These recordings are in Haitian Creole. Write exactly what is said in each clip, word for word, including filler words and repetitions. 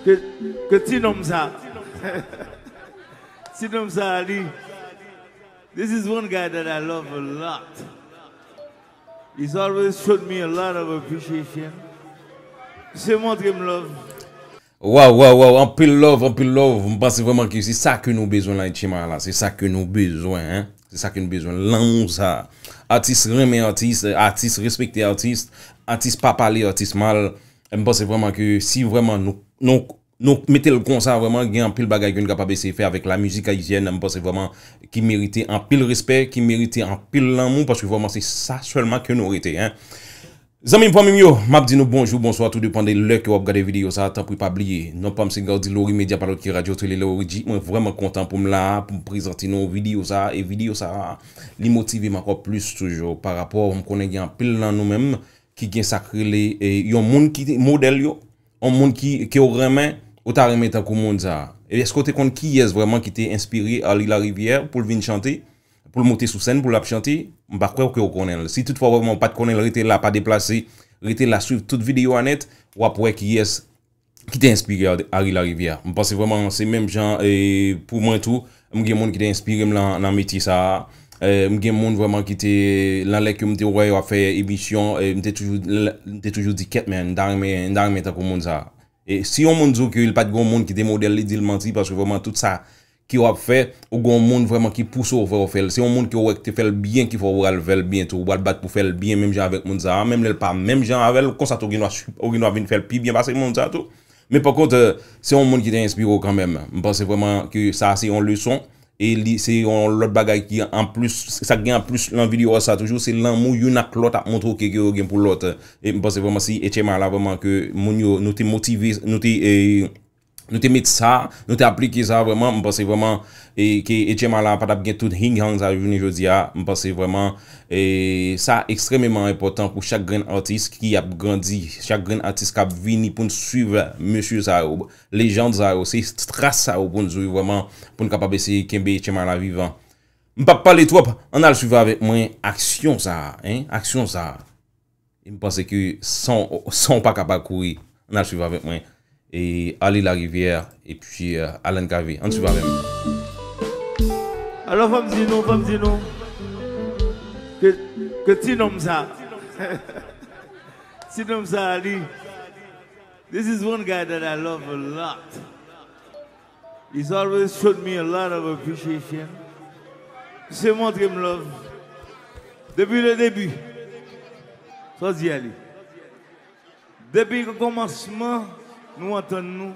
Ke, ke ti nonm sa. Ti nonm sa, li. This is one guy that I love a lot. He's always showed me a lot of appreciation. Se montre m love. Waw, waw, waw, anpil love, anpil love. M panse vrèman ke se sa ke nou bezwen la, H M I la. Se sa ke nou bezwen, hein. Se sa ke nou bezwen. Lanmou sa. Atis renmen atis, atis respekte atis, atis pa pale atis mal. M panse vrèman ke si vrèman nou, nou, nou mete l konsa, vrèman, gen anpil bagay ke nou kapab eseye fè avèk la mizik ayisyèn. M panse vrèman ki merite anpil respè, ki merite anpil lanmou, paske vrèman se sa sèlman ke nou rete, hein. Zanmi m, fanmi m yo, m ap di nou bonjou, bonswa, tou depann de lè ke w ap gade videyo sa a. Tanpri pa bliye, non pa m se Gaudy Laurie, medya pa lòt ke Radyo Tele Laurie G. Mwen vrèman kontan pou m la a, pou m prezante nou videyo sa a. E videyo sa a, li motive m ankò plis toujou. Pa rapò, m konnen gen anpil nan nou menm ki gen sa k rele, e, yon moun ki modèl yo, yon moun ki, ke w renmen, ou ta renmen tankou moun sa a. E èske w te konn kiyès vrèman ki te enspire Arly Larivière pou l vin chante? Pou l monte sou sèn, pou l ap chante, m pa kwè ke w konnen l. Si toutfwa vrèman w pa t konnen l, rete la, pa deplase, rete la, swiv tout videyo a nèt, w ap wè kiyès ki te enspire Arly Larivière. M panse vrèman se menm jan, e, pou mwen tou, m gen moun ki te enspire m nan, nan metye sa a. E, m gen moun vrèman ki te, nan lè ke m te wè yo ap fè emisyon, e, m te toujou, m te toujou di, kèt, men, m ta renmen, m ta renmen tankou moun sa a. E si yon moun di w ke li pa t gen yon moun ki te modèl li, di l manti, paske vrèman tout sa ke w ap fè, ou gen yon moun vrèman ki pouse w fè w fè l. Se yon moun ke w wè ki te fè l byen ki fè w pral fè l byen tou. Ou pral bat pou fè l byen menm jan avèk moun sa a, menm lè l pa menm jan avè l, konsa tou ou gen dwa, ou gen dwa vin fè l pi byen pase moun sa a tou. Men pa kont, se yon moun ki te enspire w kanmenm. M panse vrèman ke sa a se yon leson. E li se yon lòt bagay ki anplis, sa k gen anplis nan videyo a sa toujou, se lanmou youn ak lòt ap montre w ke yo gen pou lòt. E m panse vrèman si H M I la vrèman ke moun yo, nou te motive, nou te, e, nou te met sa, nou te aplike sa vrèman, m panse vrèman, e, ke H M I la pa t ap gen tout hing hang sa jounen jodi a. M panse vrèman, e, sa ekstrèmeman enpòtan pou chak grenn atis ki ap grandi, chak grenn atis k ap vini pou n swiv mesye sa yo. Lejann sa yo, se tras sa yo pou n swiv vrèman, pou n kapab eseye kenbe H M I la vivan. M p ap pale twòp, ann al swiv avèk mwen aksyon sa a, hein, aksyon sa a. E m panse ke san, san w pa ka pa kouri, ann al swiv avèk mwen. E Arly Larivière, epi, euh, Alan Cavé. Ann swiv avè m. Alò, fò m di nou, fò m di nou, ke, ke ti nonm sa, ti nonm sa, li, This is one guy that I love a lot. He's always showed me a lot of appreciation. Misye montre m love. Depi le début. Sa w di a li. Depi kòmansman, nou antann nou.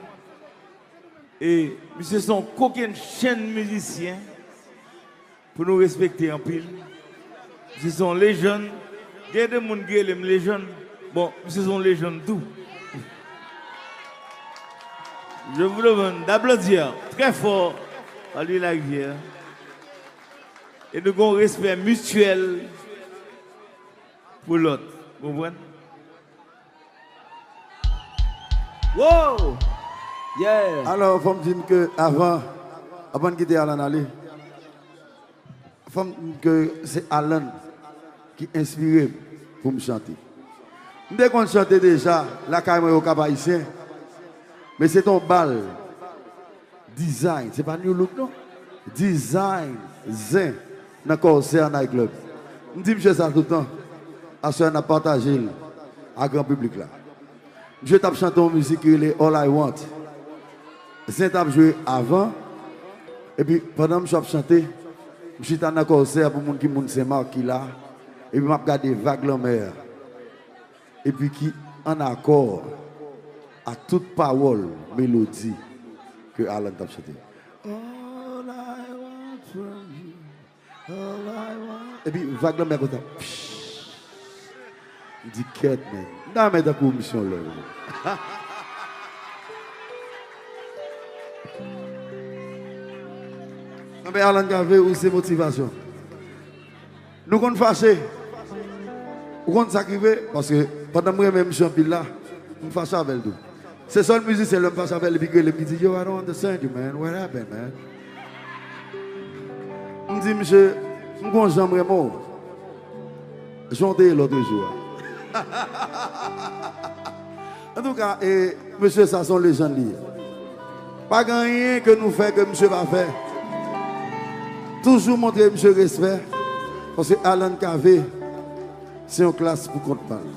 E misye se yon kokennchenn mizisyen. Pou nou respekte anpil. Misye se yon lejann. Gen de moun ki rele m lejann. Bon, misye se yon lejann tou. Je vous demande d'applaudir très fort Arly Larivière. E nou gen yon respè mityèl pou lòt. Ou konprann? Wow! Yeah! Alò, fò m di n ke avan, avan n kite Alan ale, fò m di n ke se Alan ki enspire m pou m chante. M te konn chante deja lakay mwen Okap Ayisyen, men se t on bal Design, se pa New Look non. Design, Zen, nan Corsair Night Club. M di misye sa toutan. Aswè a n ap pataje l a gran piblik la. Misye t ap chante yon mizik ki rele All I Want. Zen t ap jwe avan. Epi pandan misye ap chante, m chita nan Corsair pou moun ki moun Sen Mak ki la. Epi m ap gade vag lanmè a. Epi ki an akò ak tout pawòl, melodi ke Alan t ap chante. All I want from you, all I want. Epi vag lanmè konsa. Psh. M di kèt, men. M ta renmen tankou misyon lè. Anben Alan Cavé, ou se motivasyon. Nou konn fache. Ou konn sa k rive? Paske pandan m renmen misye anpil la, m fache avè l tou. Se sèl mizisyen lè m fache avè l epi k rele m ki di, yo, I don't understand you, man. What happened, man? M di misye, m gon jan m renmen w. Jan w te ye lòt jou a. Antouka, e, mesye sa se yon lejann li ye. Pa gen anyen ke nou fè ke misye pa fè. Toujou montre misye respè, paske Alan Cavé se yon klas pou kont pa l.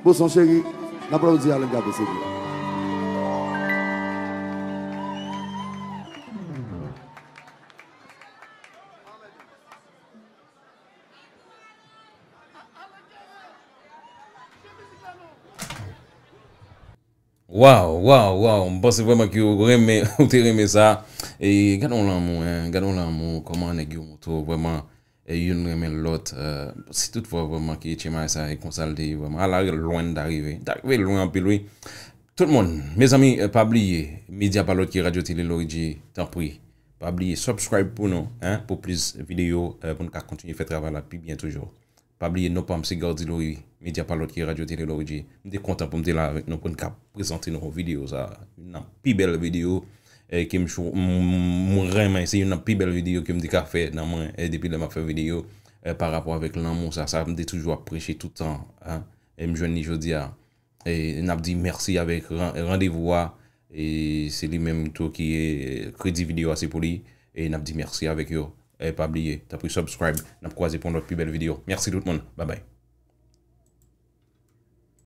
Boson cheri, n aplodi Alan Cavé, silvouplè. Waw, waw, waw, m panse vrèman ke ou renmen, ou te renmen sa. E gade yon lanmou, en, gade yon lanmou, kòman nèg yo montre w vrèman, e youn renmen lòt. E, si toutfwa vrèman ke H M I sa e konsa l te ye vrèman, ala lwen n ta rive. N ta rive lwen anpil, wi. Tout moun, mezanmi, e, pa bliye, medya pa lòt ke Radyo Tele Loridji, tanpri, pa bliye subscribe pou nou, en, pou plis videyo, e, pou n ka kontinye fè travay la pi byen toujou. Pa bliye non pa m se Gardy Laurie, medya pa lòt ke Radyo Tele Loridji. M te kontan pou m te la avèk nou pou n ka prezante nou videyo sa. Youn nan pi bèl videyo, e, ke m cho- m m renmen, se youn nan pi bèl videyo ke m te ka fè nan mwen, e, depi lè m ap fè videyo, e, pa rapò avèk lanmou sa, sa m te toujou ap preche toutan, en. E m jwenn li jodi a. E n ap di mèsi avèk ran- randevou a. E se li menm tou ki, e, kredi videyo a se pou li. E n ap di mèsi avèk yo. E pa bliye, tanpri subscribe. N ap kwaze pou yon lòt pi bèl videyo. Mèsi tout moun. Babay.